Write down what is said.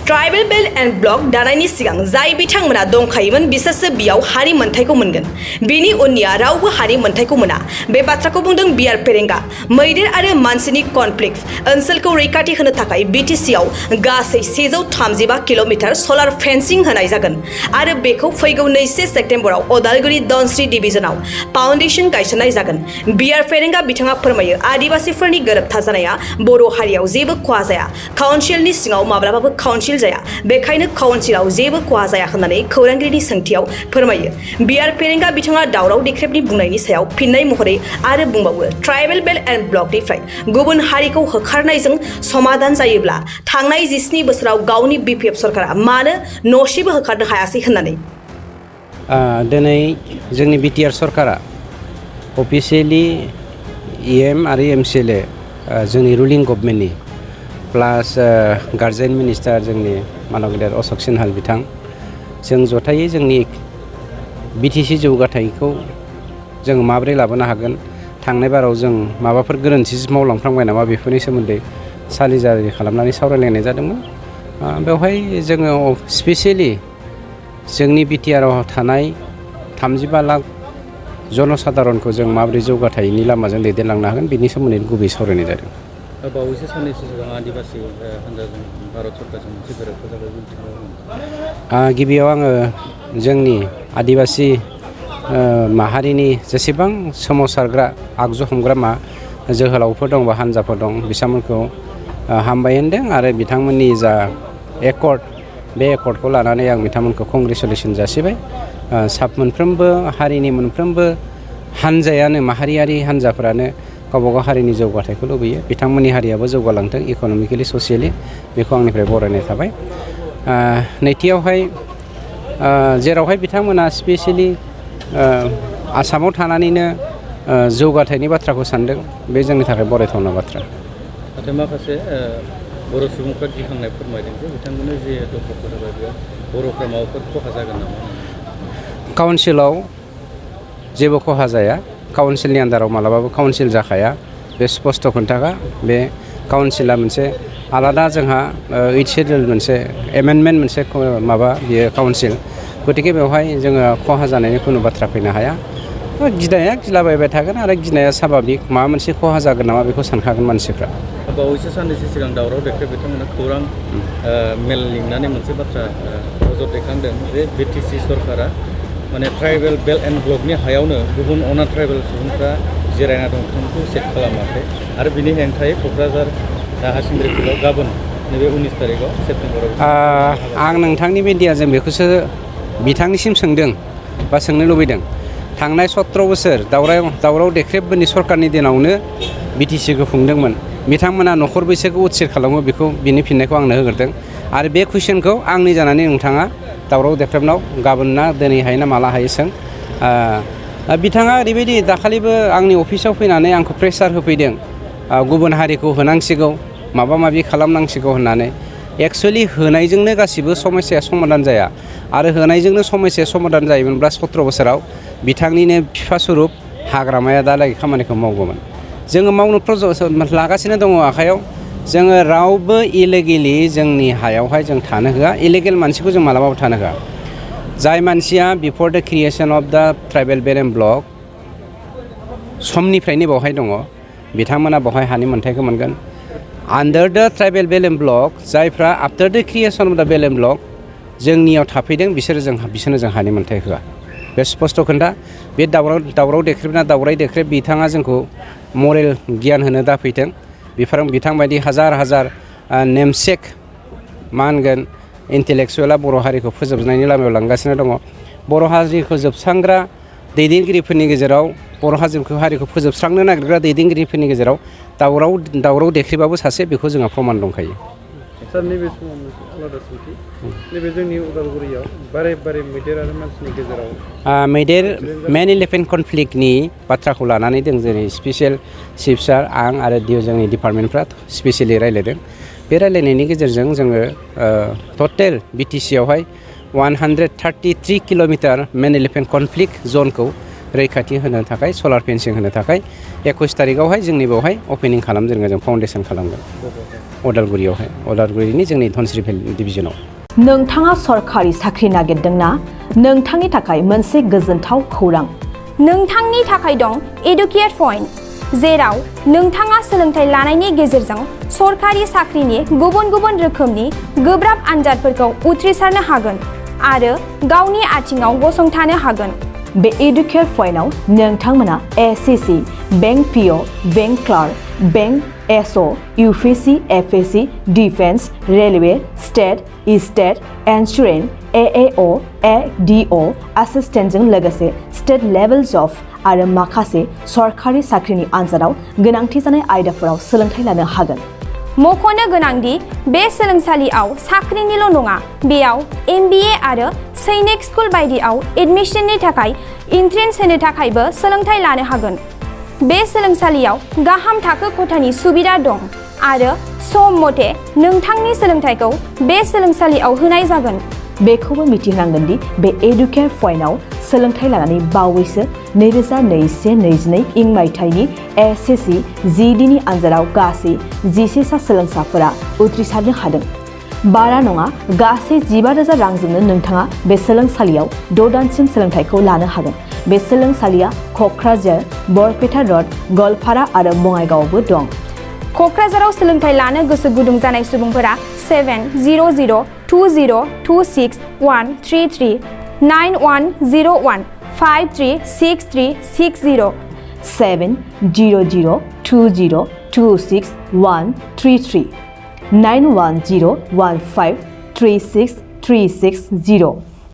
Tribal belt and block दानायनि सिगां जाय बिथांमोना दंखायोमोन बिसोरसो बियाव हारि मोनथायखौ मोनगोन। बिनि उननिया रावबो हारि मोनथायखौ मोना। बे बाथ्राखौ बुंदों बिआर फेरेंगा। मैदेर आरो मानसिनि कनफ्लिक्ट ओनसोलखौ रैखाथि होनो थाखाय बिटिसिआव गासै 135 किल'मिटार सलार फेंसिं होनाय जागोन आरो बेखौ फैगौ 2 सेप्तेम्बराव अदालगुरि धनस्री डिभिजनाव फाउन्डेसन गायसननाय जागोन। बिआर फेरेंगा बिथाङा फोरमायो, आदिवासीफोरनि गोरोबथा जानाया बर' हारियाव जेबो खहा जाया। काउन्सिलनि सिङाव माब्लाबाबो काउन्सिल जाया, बेखायनो काउन्सिलाव जेबो खहा जाया होननानै खौरांगिरिनि सोंथियाव फोरमायो। बिआर फेरेंगा बिथाङा दावराव देख्रेबनि बुंनायनि सायाव फिननाय महरै आरो बुंबावो, ट्राइबल बेल्ट एंड ब्लकनिफ्राय गुबुन हारिखौ होखारनायजों समाधान जायोब्ला थांनाय 17 बोसोराव गावनि बिपिएफ सरकारा मानो न'सिबो होखारनो हायासै होननानै। दिनै जोंनि बिटिआर सरकारा अफिसियेलि इएम आरो एमसिएलए जोंनि रुलिं गभर्नमेन्टनि प्लास गार्जेन मिनिस्टार जोंनि मानव गेदेर अशोक सिनहाल बिथां जों जथायै जोंनि बिटिसि जौगाथायखौ जों माबोरै लाबोनो हागोन, थांनाय बाराव जों माबाफोर गोरोन्थि मावलांफ्रांबाय नामा बेफोरनि सोमोन्दै सालिजारि खालामनानै सावरायलायनाय जादोंमोन। बेवहाय जोङो स्पेसियेलि जोंनि बिटिआरआव थानाय 35 लाख जनसाधारनखौ जों माबोरै जौगाथायनि लामाजों दैदेनलांनो हागोन बेनि सोमोन्दै गुबै सावरायनाय जादों। बावैसो साननैसो सिगां आदिबासि हान्जाजों भारत सरकारजों मोनसे गोरोबथा जाबाय। गिबियाव आङो जोंनि आदिबासि माहारिनि जेसेबां सोमावसारग्रा आगजु हमग्रा जोहोलावफोर दं बा हान्जाफोर दं बिथांमोनखौ हामबाय होनदों आरो बिथांमोननि जा एकर्ड बे एकर्डखौ लानानै आं बिथांमोनखौ कंग्रेसुलेसन जासिबाय। मोनफ्रोमबो हारिनि मोनफ्रोमबो हान्जायानो माहारियारि हान्जाफोरानो गावबागाव हारिनि जौगाथायखौ लुबैयो। बिथांमोननि हारियाबो जौगालांथों इक'नमिकेलि ससियेलि, बेखौ आंनिफ्राय बरायनाय थाबाय। नैथियावहाय जेरावहाय बिथांमोना स्पेसियेलि आसामाव थानानैनो जौगाथायनि बाथ्राखौ सानदों, बे जोंनि थाखाय बरायथावना बाथ्रा। नाथाय माखासे बर' सुबुंफ्रा गिखांनाय फोरमायदों जे बिथांमोननो जे दखलफोर होबाय बेयाव बर'फ्रा माबाफोर खहा जागोन नामा? काउन्सिलाव जेबो खहा जाया। काउन्सिलनि आन्दाराव मालाबाबो काउन्सिल जाखाया, बे स्पष्ट खोन्थाखा। बे काउन्सिला मोनसे आलादा जोंहा 8 शेड्युल मोनसे एमेन्डमेन्ट मोनसे माबा बियो काउन्सिल। गतिके बेवहाय जोङो खहा जानायनि खुनु बाथ्रा फैनो हाया। गिनाया गिलाबायबाय थागोन आरो गिनाया स्वाभाबिक, माबा मोनसे खहा जागोन नामा बेखौ सानखागोन मानसिफ्रा। बावैसो साननैसो सिगां दावराव देख्रेब बिथांमोना खौरां मेल लिंनानै मोनसे बाथ्रा अजद दैखांदों जे बिटिसि सरकारा माने ट्राइबेल बेल्ट एन्ड ब्लकनि हायावनो गुबुन अना ट्राइबेल सुबुंफ्रा जिरायना दं बिथांमोनखौ सेट खालामाखै आरो बिनि हेंथायै क'क्राझार हासिंग्रि फिल्डआव गाबोन नैबे 19 तारिखआव सेप्तेम्बराव आं नोंथांनि मिडियाजों बेखौसो बिथांनिसिम सोंदों बा सोंनो लुबैदों। थांनाय 17 बोसोर दावराव देख्रेबनि सरकारनि दिनावनो बिटिसिखौ खुंदोंमोन, बिथांमोना न'खर बैसोखौ उथ्सित खालामो, बेखौ बिनि फिननायखौ आंनो होग्रोदों आरो बे कुइसनखौ आंनि जानानै नोंथाङा दावराव देख्रेबनाव गाबोन ना दिनै हायो ना माला हायो सों। बिथाङा ओरैबायदि दाखालिबो आंनि अफिसाव फैनानै आंखौ प्रेसार होफैदों, गुबुन हारिखौ होनांसिगौ माबा माबि खालामनांसिगौ होननानै। एक्सुवेलि होनायजोंनो गासिबो समस्याया समाधान जाया आरो होनायजोंनो समस्याया समाधान जायोमोनब्ला 17 बोसोराव बिथांनिनो बिफा सुरुप हाग्रामाया दालागै खामानिखौ मावगौमोन। जोङो मावनो लागासिनो दङ आखायाव। जोङो रावबो इलिगेलि जोंनि हायावहाय जों थानो होआ, इलिगेल मानसिखौ जों मालाबाबो थानो होआ। जाय मानसिया बिफर द क्रिएसन अफ द ट्राइबेल बेल्ट एन्ड ब्लक समनिफ्रायनो बेवहाय दङ, बिथांमोना बेवहाय हानि मोन्थायखौ मोनगोन। आन्डार द ट्राइबेल बेल्ट एन्ड ब्लक जायफ्रा आफ्टार द क्रिएसन अफ द बेल्ट एन्ड ब्लक जोंनियाव थाफैदों बिसोरनो जों हानि मोन्थाय होआ। बे स्पष्ट खोन्था। बे दावराव देख्रेबना दावराय देख्रेब बिथाङा जोंखौ मरेल गियान होनो दाफैथों। बिथांबायदि हाजार नेमसेक मा होनगोन इन्टेलेक्सुवेला बर' हारिखौ फोजोबनायनि लामायाव लांगासिनो दङ। बर' हारिखौ जोबस्रांग्रा दैदेनगिरिफोरनि गेजेराव, बर' हारिखौ फोजोबस्रांनो नागिरग्रा दैदेनगिरिफोरनि गेजेराव दावराव देख्रेबाबो सासे, बेखौ जोंहा प्रमान दंखायो। सार, नैबे समाव मोनसे आलादा सोंथि, नैबे जोंनि उदालगुरियाव बारे मैदेर आरो मानसिनि गेजेराव मैदेर मेन इलेफेन्ट कनफ्लिक्टनि बाथ्राखौ लानानै जों जेरै स्पेसियेल चिफ सार आं आरो जोंनि डिपार्टमेन्टफ्रा स्पेसियेलि रायज्लायदों। बे रायज्लायनायनि गेजेरजों जोङो टटेल बिटिसिआवहाय 133 किल'मिटार मेन इलेफेन्ट कनफ्लिक्ट जनखौ रैखाथि होनो थाखाय सलार फेन्सिं होनो थाखाय 21 तारिखआवहाय जोंनि बेवहाय अपेनिं खालामजेनगोन, जों फाउन्डेसन खालामगोन। अदालगुरियावहाय अदालगुरिनि जोंनि धनस्री डिभिजनाव नोंथाङा सरखारि साख्रि नागिरदोंना नोंथांनि थाखाय मोनसे गोजोनथाव खौरां नोंथांनि थाखाय दं एडुकेट पइन्ट जेराव नोंथाङा सोलोंथाइ लानायनि गेजेरजों सरखारि साख्रिनि गुबुन गुबुन रोखोमनि गोब्राब आनजादफोरखौ उथ्रिसारनो हागोन आरो गावनि आथिङाव गसंथानो हागोन बे एडुकेट पइन्टआव नोंथांमोना SSC bank PO bank clerk bank SO UPSC FSC defence railway state insurance AAO ADO एसिस्टेन्टजों लोगोसे स्टेट लेभेल जब आरो माखासे सरखारि साख्रिनि आनजादाव गोनांथि जानाय आयदाफोराव सोलोंथाइ लानो हागोन मख'नो गोनांदि बे सोलोंसालियाव साख्रिनिल' नङा बेयाव MBA आरो सैनिक स्कुल बायदियाव एडमिशननि थाखाय एन्ट्रेन्स होनो थाखायबो सोलोंथाइ लानो हागोन बे सोलोंसालियाव गाहाम थाखो खथानि सुबिदा दं आरो सम मथे नोंथांनि सोलोंथाइखौ बे सोलोंसालियाव होनाय जागोन बेखौबो मिथिनांगोन दि बे एडुकेट पइन्टआव सोलोंथाइ लानानै बावैसो 2021-22 इं मायथाइनि एसएससि जिडिनि आनजादाव गासै 11 सा सोलोंसाफोरा उथ्रिसारनो हादों बारा नङा गासै 15,000 रांजोंनो नोंथाङा बे सोलोंसालियाव 6 दानसिम सोलोंथाइखौ लानो हागोन बे सोलोंसालिया क'क्राझार बरपेटा रड गवालपारा आरो बङाइगावआवबो दं क'क्राझाराव सोलोंथाइ लानो गोसो गुदुं जानाय सुबुंफोरा 70020261133 9101 536360 70020261133 9101536360